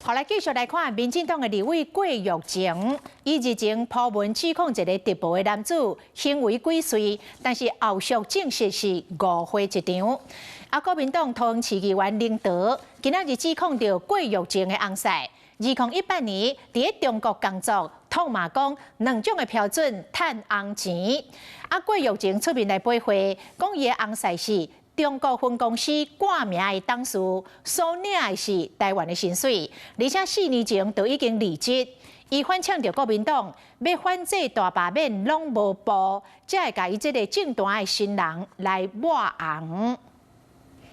好來，繼續來看民進黨的立委郭玉靜，伊日前 po 文指控一個直播的男子行為鬼祟，但是後續證實是誤會一場。啊，國民黨桃園市議員林德今仔日指控著郭玉靜的翁婿，2018年佇咧中國工作，痛罵講兩種的標準趁紅錢。啊，郭玉靜出面來駁話，講伊的翁婿是中國分公司掛名的董事，所領的是台灣的薪水，而且4年前就已經離職。伊反嗆著國民黨欲反制大罷免，攏無步，才會共伊這个政壇的新人來抹紅。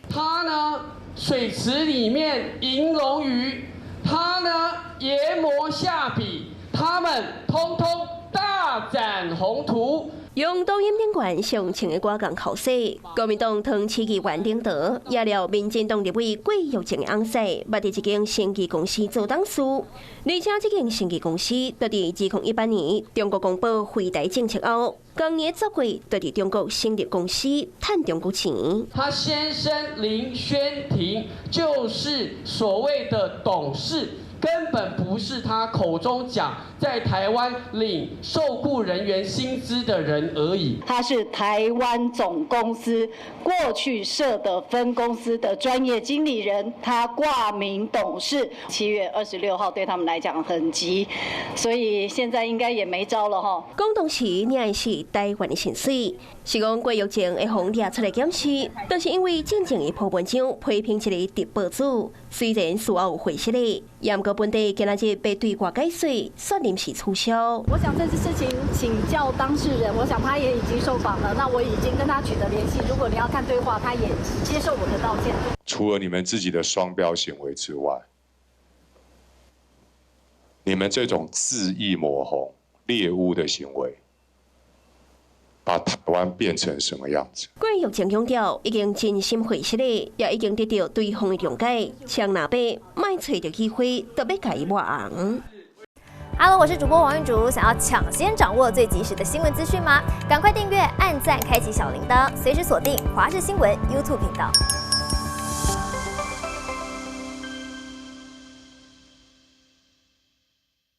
他呢，水池裡面銀龍魚，他呢研磨下筆，他們通通大展宏圖。用抖音頂懸上穿的歌共口水，國民黨桃園市議員林德也料民進黨立委郭玉靜的翁婿，捌佇一間生技公司做董事，而且這間生技公司就佇2018年中國公布惠台政策後，當年10月就佇中國成立公司，趁中國錢。他先生林軒廷就是所謂的董事。根本不是他口中講在台灣領受僱人員薪資的人而已。他是台灣總公司過去設的分公司的專業經理人，他掛名董事。7月26號對他們來講很急，所以現在應該也沒招了哈。講當時領的是台灣的薪水，是講郭玉靜會予掠出來檢視，但是因為進前伊 po 文章批評一個直播主，雖然事後有回釋的，毋過本地今仔日被對外解說，煞臨時取消。我想這次事情請教當事人，我想他也已經受訪了，那我已經跟他取得聯繫。如果你要看對話，他也接受我的道歉。除了你們自己的雙標行為之外，你們這種恣意抹紅、獵巫的行為，把台灣變成什麼樣子？郭玉靜強調，已經真心悔失的，也已經得到對方的諒解。像若欲莫揣著機會，都欲共伊抹紅。 Hello，我是主播王玉竹，想要搶先掌握最及時的新聞資訊嗎？趕快訂閱、按讚、開啟小鈴鐺，隨時鎖定華視新聞 YouTube 頻道。